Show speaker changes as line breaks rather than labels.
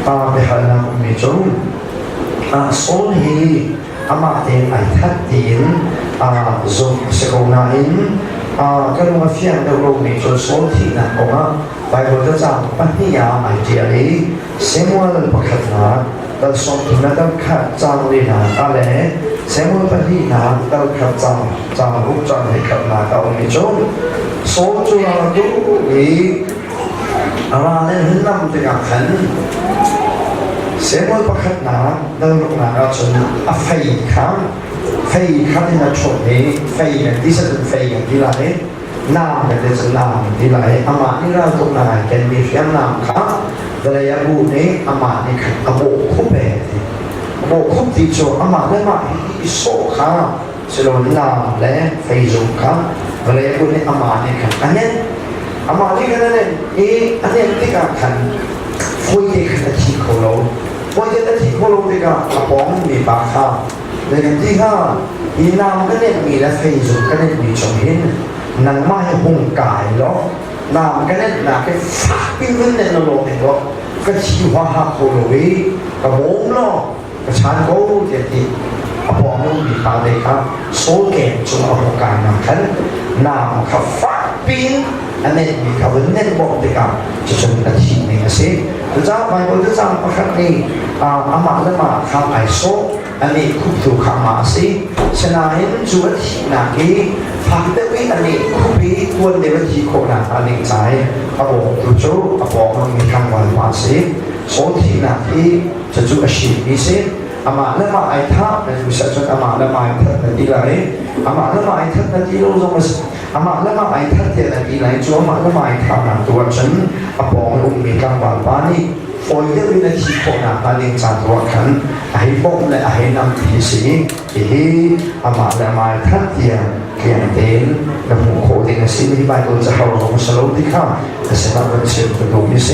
Biahalnak ummi cu Saul hi amah tein ai that tiin zumh a si ko nain ka lung a fiang deuh lomi cu Saul thihnak kongah Baibal cacang pahnih ah ai ṭial i Samuel pakhatnak dal 30 le dal khat caang linak ah le Samuel pahnihnak dal khat caang caang ruk caang hleikhatnak a um i cu Saul cu ral a duh i a ral in hun nam tikah khan Samuel pakhatnak dal ruknak ah cun a fei kha fei khat in a ṭhawt i fei kan ti cun fei kan ti lai naam kan ti cun naam kan ti lai. Amah nih raltuknak ai kenmi hriamnam kha vawlei a bu nih amah nih khan a bawh khup e ti. A bawh khup ti cu amah le mah hi i sawh kha silo naam le feizung kha vawlei a bu nih amah nih khan a nenh. Amah nih khan a nenh i a nenh tikah khan fawite khan a thi kho lo. Fawite a thi kho lo tikah a pawng mipa kha zei kan ti hnga? Hi naam ka nenhmi le feizung ka nenhmi chung hin nangmah hi hung kai law naam ka nenhnak hi fakpi vun nenh law ning law ka thi huaha kho lo i ka bawm law ka chan ko tiah ti. A pawng ummi pa te kha Saul keng cung a hung kai nak khan naam kha fakpi in a nenhmi kha vun nenh bawk tikah cucun a thih ning a si. Cucaah Baibal cacang pakhat nih amah le mah kha ai sawh, anih khuptu kha amah a si. Sinain cu a thihnak hi fak deuh i anih khup i tuan deuh a thi khawhnak hnga ding ca i a bawmtu cu a pawng mi tlangval pa a si. Saul thihnak hi cucu a hrinmi si. Amah le mah ai thah na ti cun amah le mah ai that na ti lai. Amah le mah ai that na ti lo zong a si. Amah le mah ai that tiah na ti lai cu amah le mah ai thahnak tu ahcun a pawng i ummi tlangval pa nih fawi deuh in a thi khawhnak hnga ding ca tu ah khan a hei bawmh le a hei nampi a si. Hihi amah le amah ai that tiang tliang tein na hmuh khawh ding a si mi Baibal cahau zong a si lo ti kha na sinah van chim ka duhmi a si.